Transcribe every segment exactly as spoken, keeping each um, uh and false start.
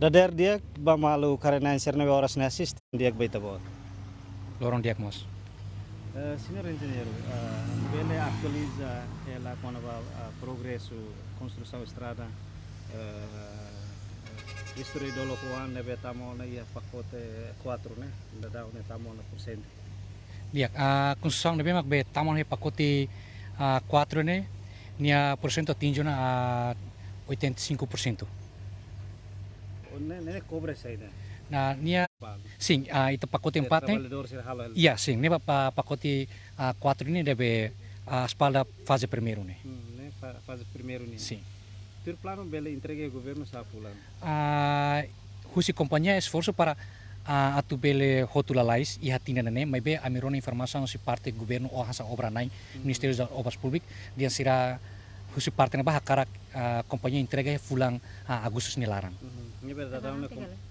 Dadeer di'ak ba maluk haree-na'in sira ne'ebé oras ne'e asiste, di'ak ba ita-boot. Loron di'ak mós. Eh, señór enjeñeiru, eh, bele atualiza hela kona-ba, eh, progresu konstrusaun estrada, eh, Cristo Rei dolok oan ne'ebé tama ona iha pakote quatro ne'e, daudaun ne'e tama ona porsentu. Di'ak, ah, konstrusaun ne'ebé mak be tama ona iha pakote, ah, quatro ne'e, nia porsentu atinje ona, ah, oitenta e cinco por cento. Oh, ne'e, ne'e kobre saida? Ne'e, nia, sin, ah, ita pakote empat ne'e. Traballadór sira halo hela. Iya, sin, ne'e ba, ba pakote, ah, quatro ne'e ne'ebé, ah, aspal ba faze primeiru ne'e. Hmm, ne'e fa-, faze primeiru ne'e. Sin. Tuir planu bele entrega governu sá fulan? Ah, husi kompañia esforsu para, ah, atu bele hotu lalais iha tinan ne'e, maibé ami rona informasaun husi parte governu ou hanesan obra-na'in, Mhm. Ministériu das Obras Públikas, dehan sira husi parte ne'ebá hakarak, ah, kompañia entrega iha fulan, ah, Agustus nia laran. Mhm. Ne'ebé daudaun ne'e kom- Garante ka lae?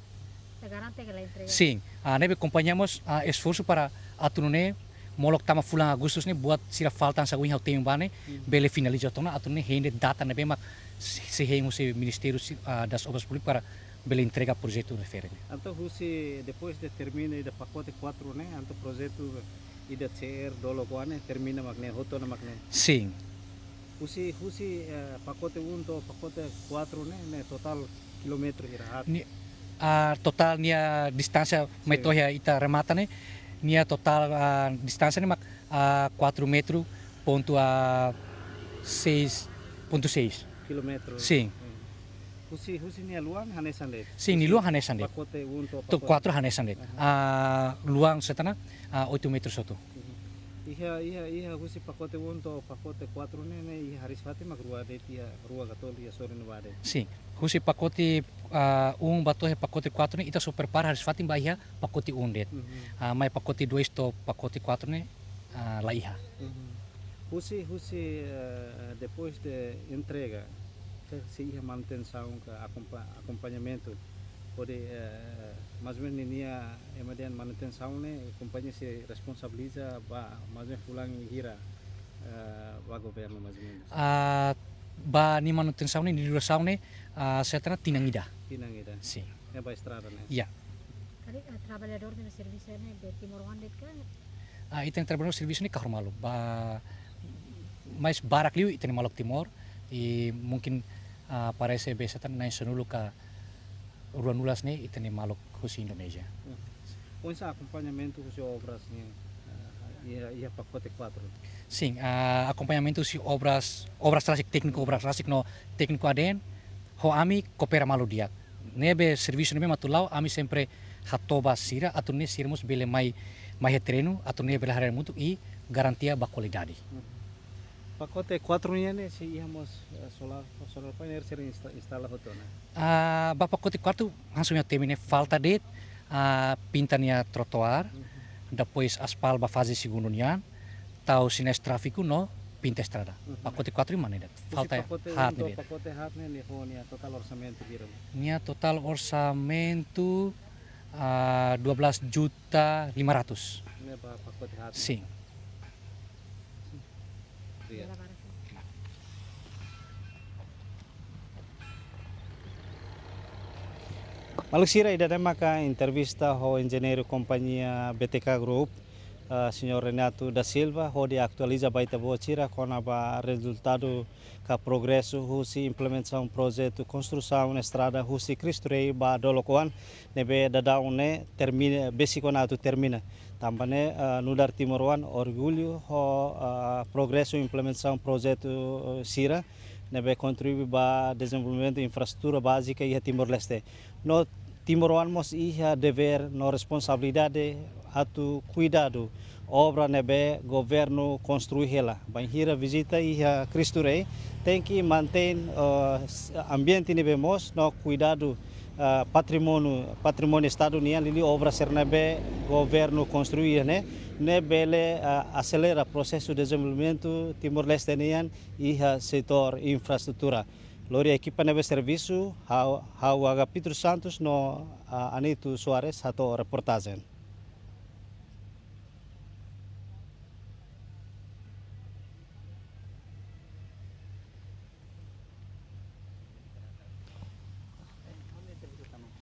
Ita garante ka lae entrega? Sin, ah, ne'ebé kompañia mós, ah, esforsu para atu nune'e molok tama fulan Agustus ne'e buat sira falta hanesan ohin ha'u temi ba ne'e, Mhm. bele finaliza tiha ona atu nune'e hein de'it data ne'ebé mak sei, sei hein husi Ministériu, ah, das Obras Públikas para bele entrega projetu refere ne'e. Entaun husi depois de termina ida pakote quatro ne'e, entaun projetu ida C R dolok oan ne'e termina mak ne'e, hotu ona mak ne'e? Sin. Husi, husi, eh, pakote um to'o pakote quatro ne'e, ne'e totál kilómetru hira haat? Ni-, ah, totál nia distánsia mai Sin. to'o iha ita remata ne'e, nia totál, ah, distánsia ne'e mak, ah, quatro metro ponto, ah, seis ponto seis. Kilómetru. Sin. Hmm. Husi, husi nia luan hanesan de'it? Sin, nia Husi luan hanesan de'it. Pakote um to'o To'o pakote quatro hanesan de'it. Aha. Ah, luan sei tana, ah, oito metros hotu. Mhm. Iha, iha, iha husi pakote um to'o pakote quatro ne'e, ne'e iha hariis-fatin mak rua de'it, iha rua ka tolu iha sorin ne'ebá de'it? Sin. Husi pakote, ah, um ba to'o iha pakote quatro ne'e, ita só prepara hariis-fatin ba iha pakote um de'it. Mhm. Ah, mai pakote dois to'o pakote quatro ne'e, ah, la iha. Mhm. Husi, husi, eh, depois de entrega, se, se iha manutensaun ka akompa-, akompañamentu, hodi, eh, mais ou menus ninia, ema dehan manutensaun ne'e, kompañia sei responsabiliza ba, mais ou menus fulan hira, eh, ba governu, mais ou menus? Ah, ba nia manutensaun ne'e, nia durasaun ne'e, ah, sei tana tinan ida. Tinan ida? Sin. Ne'e ba estrada ne'e? Ya. Karik, ah, traballadór ne'ebé servisu ne'e be timoroan de'it ka? Ah, ita-nia traballadór servisu ne'e kahur malu. Ba, mais barak liu ita-nia maluk Timor, i mungkin, ah, parese be sei tana na'in sanulu ka ruanulu ne'e ita-nia maluk husi Indonézia. Hmm. Oinsá akompañamentu husi obras ne'e, ah, iha, iha pakote quatro? Sin, ah, akompañamentu husi obras, obras rasik tékniku, obras rasik no tékniku A D N, ho ami koopera malu di'ak. Ne'ebé servisu ne'ebé mak atu la'o, ami sempre hato'o ba sira, atu nune'e sira mós bele mai, mai iha terrenu, atu nune'e bele haree hamutuk i garantia ba kualidade. Hmm. Pakote quatro nian ne'e sei iha mós, eh, solar, solar painel sira insta-, instala hotu ona? Ah, ba pakote quatro, hanesan ohin ha'u temi ne'e falta de'it, ah, pinta nia trotoar, Mhm. depois aspal ba faze segundu nian, tau sinais tráfiku no pinta estrada. Mhm. Pakote quatro mak ne'e de'it. Husi Falta pakote haat um ne'e to'o de'it. pakote haat ne'e, nia ho nia totál orsamentu hira? Nia totál orsamentu, ah, dua belas juta lima ratus. Ne'e ba pakote haat? Sin. Iya. Maluk sira, ida-ne'e maka entrevista ho enjeñeiru kompañia B T K Group, eh, señór Renato da Silva, hodi atualiza ba ita-boot sira kona-ba rezultadu ka progresu husi implementasaun projetu konstrusaun estrada husi Cristo Rei ba dolok oan, ne'ebé daudaun ne'e termina, besik ona atu termina. Tanba ne'e, eh, nu'udar timoroan orgullu ho, eh, progresu implementasaun projetu, eh, sira, ne'ebé kontribui ba dezenvolvimentu infraestrutura bázika iha Timor-Leste. No timoroan mós iha devér no responsabilidade atu kuidadu obra ne'ebé governu konstrui hela. Bainhira vizita iha Cristo Rei, tenke mantein, eh, s-, ambiente ne'ebé moos no kuidadu, eh, patrimóniu, patrimóniu Estadu nian, liuliu obra sira ne'ebé governu konstrui ne'e, ne'e bele, eh, aselera prosesu dezenvolvimentu Timor-Leste nian iha setór infraestrutura. Lori ekipa ne'ebé servisu, ha'u, ha'u Agapitru Santos no, ah, Anito Soares hato'o reportajen.